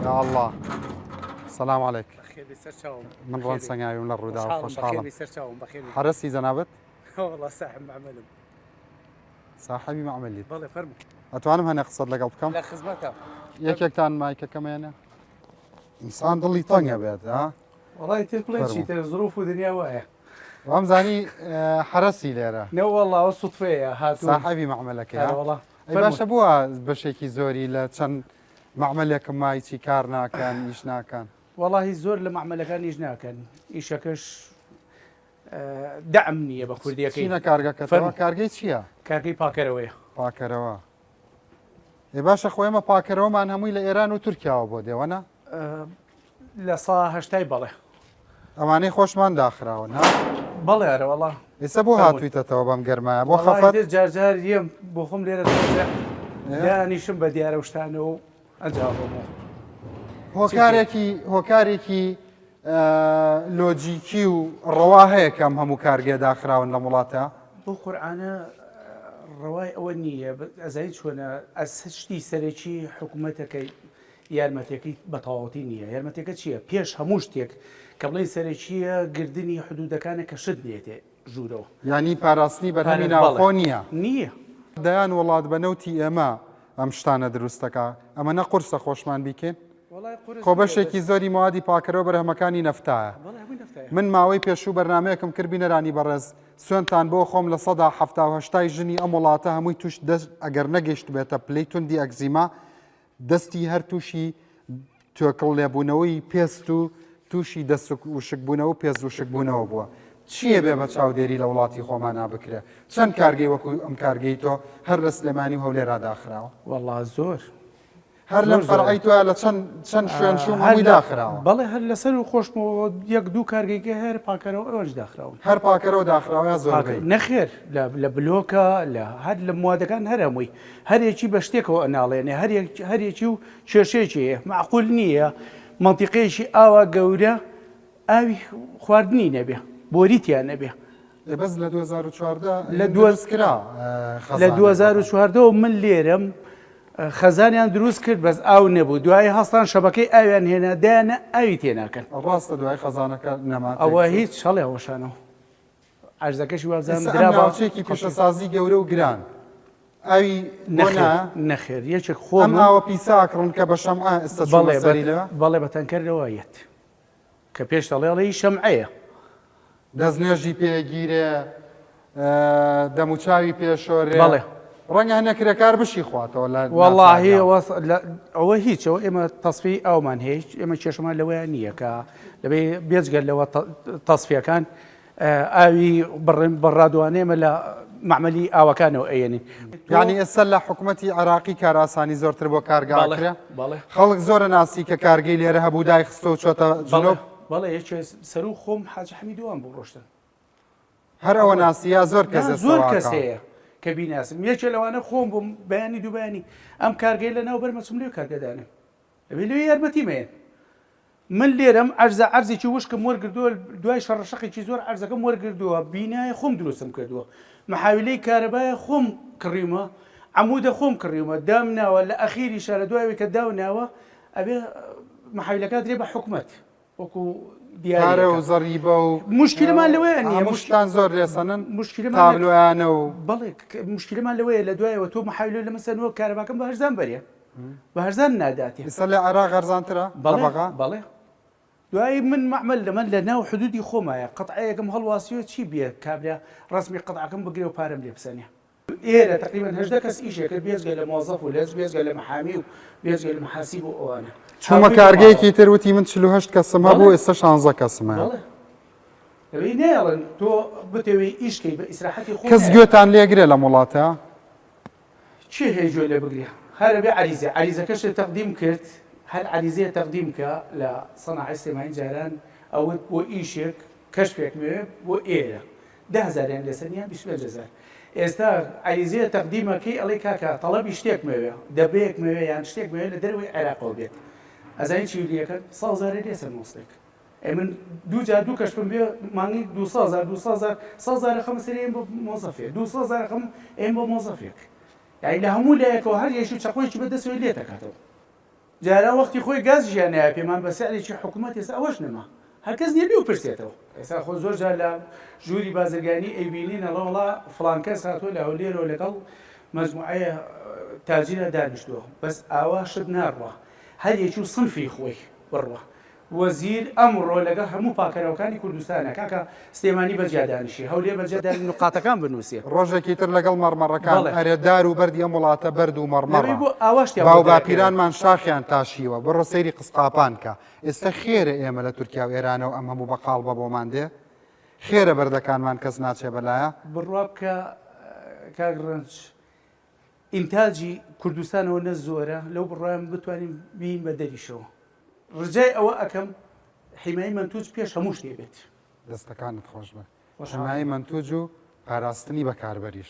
یا اللە سلام علیک من ڕەن سەنگاویم لە ڕوودا خۆشحاڵم حەرەسی جەنابت ساحبی معمەلیت ئەتوانم هەنێ قسەت لەگەڵ بکەم لە خزمەتە یەکێکتان مایکەکەمێنە ئینسان دڵی تەنگە بێت ها وەڵای تر بڵێ چیتر زروف و دنیا وایە وامزانی حەرەسی لێرە نەوەڵا ئەوە سوتفەیە هاتوو ساحبی معمەلەکەیە وەڵا ئەی باشە بووە بەشێکی زۆری لە چەند مەعمەلێکم مای چی کار ناکەن ئیش ناکەن؟ وەڵاهی زۆر لە مەعمەلەکان ئیش ناکەن ئیشەکەش دەعم نییە بە کوردیەکەی چینە کارگەکەتەوە کارگەی چییە؟ کارگەی پاکەرەوەیە پاکەرەوە ئێ باشە خۆ ئێمە پاکەرەوەمان هەمووی لە ئێران و تورکیاوە بۆ دێوەنە لە سا هەشتای بەڵێ. ئەوانەی خۆشمان داخراون ها؟ بەڵێ ئەرە وەڵا. ئێستا بۆ هاتوویتەتەوە بەم گەرمایە بۆ خەفەت؟ جار جار یەم بۆ خۆم لێرە تۆزێ دانیشم بە دیارە و شتانەوە و ئەنجا ڕۆمەوە. هۆکارێکی هۆکارێکی لۆجیکی و ڕەوا هەیە کە ئەم هەموو کارگەیە داخراون لەم وڵاتە؟ بۆ قورعانە ڕەوای ئەوە نییە ئەزانی چۆنە ئەس شتی سەرەکی حکوومەتەکەی یارمەتیەکەی بە تەواوەتی نییە. یارمەتیەکە چییە؟ پێش هەموو شتێک کە بڵێین سەرەکییە گردنی حدودەکانە کە شت نێتێ ژوورەوە. یانی پاراستنی بەرهەمی ناوخۆ نییە؟ نییە. دەیان وڵات بە نەوتی ئێمە ئەم شتانە دروست دەکا، ئەمە نە قورسە خۆشمان بیکەین؟ خۆ بەشێکی زۆری مەوادی پاکەرەوە بەرهەمەکانی نەفتایە. من ماوەی پێشوو بەرنامەیەکم کرد بینەرانی بەڕێز سوێندتان بۆ خۆم 70% ی ژنی ئەم وڵاتە هەمووی توش دەست ئەگەر نەگەیشتبێتە پلەی توندی ئەکزیما دەستی هەر تووشی توێکڵ لێبوونەوەی پێست و تووشی دەست وشکبوونەوە و پێست وشکبوونەوە بووە. چییە بێ بە چاودێری لە وڵاتی خۆمانا بکرێ؟ چەند کارگەی وەکو ئەم کارگەی تۆ هەر لە سلێمانی و هەولێرا داخراوە؟ وەڵا زۆر. هەر لەم فەرعەی تۆیا لە چەند چەند شوێن چووم هەمووی داخراوە. بەڵێ هەر لەسەر و خۆشمەوە یەک دوو کارگەی کە هەر پاکەرەوە ئەوانیش داخراون. هەر پاکەرەوە داخراوە یا زۆربەی؟ نەخێر لە بلۆکە لە هەر لە موادەکان هەر هەمووی. هەرێکی بە شتێکەوە ئەناڵێنێ هەرێکی و کێشەیەکی هەیە مەعقول نییە مەنتیقەیەکی ئاوا گەورە ئاوی خواردنی نەبێ بۆری تیا نەبێ. ئێ بەس لە 2014 لە دروست کرا لە 2014 من لێرەم خەزانیان دروست کرد بەس ئاو نەبوو دوایی هەستان شەبەکەی ئاویان هێنا دایانە ئاوی تێناکەن ڕاستە دوای خەزانەکە نەما ئەوە هیچ هەڵێ وەشانەوە عەرزەکەشی وابزانم ئێستا ئەم درا بە ناوچەیەکی پیشەسازی گەورە و گران ئاوی بۆ نەخێر نا نەخێر یەکێک ئەم خۆمم ئاوە پیسە ئەکڕن کە بە شەمعە ئێستا چوومە بەڵێ بە سەری لەوە بەڵێ بە تەنکەر لەوە یەت کە پێش دەڵێ ئەڵێ ئی شەمعەیە. دەستنوێژی پێ گیرێ دەموچاوی پێ شۆرێ بەڵێ. ڕەنگە هەنێ کرێکار بشی خواتەوە لە وەڵاهی ناچاریا. ئەوە ئەوە هیچ ئەوە ئێمە تەسفیەی ئاومان هەیە هیچ ئێمە کێشەمان لەوەیان نییە کە دەبێ بێجگەل لەوە تەسفیەکان ئاوی بڕن بەڕادوانە ئێمە لە مەعمەلی ئاوەکانەوە ئەیەنین. یانی ئێستا لە حکومەتی عێراقی کارئاسانی زۆرتر بۆ کارگا بەڵێ ئەکرێ؟ بەڵێ. خەڵک زۆرە ناسی کە کارگەی لێرە هەبوو دایخستووە و چۆتە بەڵێ جنوب؟ بەڵێ یەکێ سەروو خۆم حاجی حەمیدوان بوو ڕۆشتن. هەر ئەوە ناسی یا زۆر کەس نا ئێستا زۆر کەس واکا؟ هەیە کە بیناسم یەکێ لەوانە خۆم بووم بەیانی دوو بەیانی ئەم کارگەی لە ناو بەرمە چم لێ کارگە دانێم ئەبێ لێ یارمەتی مەیەن من لێرەم عەرزە عەرزێکی وشکم وەرگردووە دوای شەڕەشەقێکی زۆر عەرزەکەم وەرگردووە بینایە خۆم دروستم کردووە محاویلەی کارەبایە خۆم کڕیومە عەمودە خۆم کڕیومە دامناوە لە ئەخیریشا لە دوای ئەوەی کە داوناوە ئەبێ محاویلەکە درێ بە حکومەت وەکو پارە و دیاریەکە زەریبە و مشکلەمان لەوەیە نییە هەموو شتان زۆر لێسەنن مشکلەمان تابلۆیانە و بەڵێ مشکلەمان لەوەیە لە دوایەوە تۆ محاویلە لە مەسەنەوە کارەباکەم بە هەرزان بەرێ بە هەرزان ناداتێ. ئیستا لە عێراق هەرزانترە لە بەڵێ بەغا؟ بەڵێ دوایی من مەعمەل لەمە لە ناو حدودی خۆمایە قەتعەیەکم هەڵواسیوە چی بێ کابرا ڕەسمی قەتعەکەم بگرێ و پارەم لێ بسەنێ. ئێرە تەقریبەن 18 کەس ئیشێ کرد بێجگە لە مۆزەف و لەج بێجگە لە محامی و بێجگە لە محاسیب و ئەوانە. چوومە هاوڕێی کارگەیەکی ماڵەوە. تر وتی من 48 کەسم بەڵێ هەبوو ئێستا 16 کەسم هەیە. بەڵێ ئەوەی نایەڵن تۆ بتەوێ ئیش کەی بە ئیسراحەتی خۆ کەس نایەڵن. گوێتان لێگرێ لەم وڵاتە؟ کێ هەیە گوێ لێ بگرێ هەر ئەبێ عەریزە عەریزەکەشت تەقدیم کرد هەر عەریزەیە تەقدیم کە لە سەناعەی سلێمانی جاران ئەوت بۆ ئیشێک کەشفێکم ئەوێ بۆ ئێرە دە هەزاریان لەسەر نییە 25 هەزار ئێستا عەریزەیە تەقدیمەکەی ئەڵێ کاکە تەڵەبی شتێکم ئەوێ دەبەیەکم ئەوێ یان شتێکم ئەوێ لە دەرەوەی عێراقەوە بێت ئەزانی چی لێکەن سەد هەزارێ لێسەر مۆستێک ئەی من دوو جار دوو کەشفم بێ مانگی دوو هەزار دوو هەزار سەد هەزار ئەخەمە سەری ئەیم بۆ مۆزەفێک دوو هەزار ئەخەم ئەیم بۆ مۆزەفێک یانی لە هەموو لایەکەوە هەر یەکی چەقۆیەکی بە دەستەوەی لێت ئەکاتەوە. جاران وەختی خۆی گازیشیان نایە پێمان بە سعرێکی حکومەت ئێستا ئەوەش نەما هەر کەس نیە بیوپرسێتەوە. ئێستا خۆ زۆر جار لە ژووری بازرگانی ئەیبینین ئەڵێ وەڵا فڵان کەس هاتووە لە هەولێرەوە لەگەڵ مەجموعەیە تاجیرا دانیشتووە بەس ئاوا شت ناڕوا هەر یەکی و سنفی خۆی بڕوا وەزیر ئەمڕۆ لەگەڵ هەموو پاکەرەوەکانی کوردستانە کاکە سلێمانی بەجیا دانیشی هەولێر بەجیا دانی نوقاتەکان بنووسێ. ڕۆژێکی تر لەگەڵ مەڕمەڕەکان بەڵێ. ئەرێ دار و بەردی ئەم وڵاتە بەرد و مەڕمەڕە لەوەی بۆ ئاوا شتیان بۆ باو دەرەکەوێ. باپیرانمان شاخیان تاشیوە بڕۆ سەیری قزقاپان کە ئێستا خێرە ئێمە لە تورکیا و ئێرانەوە ئەم هەموو بەقاڵبە بۆمان دێ خێرە بەردەکانمان کەس ناچێ بەلایا. بڕوا بکە کاک ڕەنج ئینتاجی کوردستان ئەوەنە زۆرە لەو بڕوایەم بتوانین بین بە دەریشەوە. ڕجای ئەوە ئەکەم حیمای مەنتوج پێش هەموو شتێ بێت. دەستەکانت خۆش بێ. حمایەی مەنتوج و پاراستنی بەکاربەریش.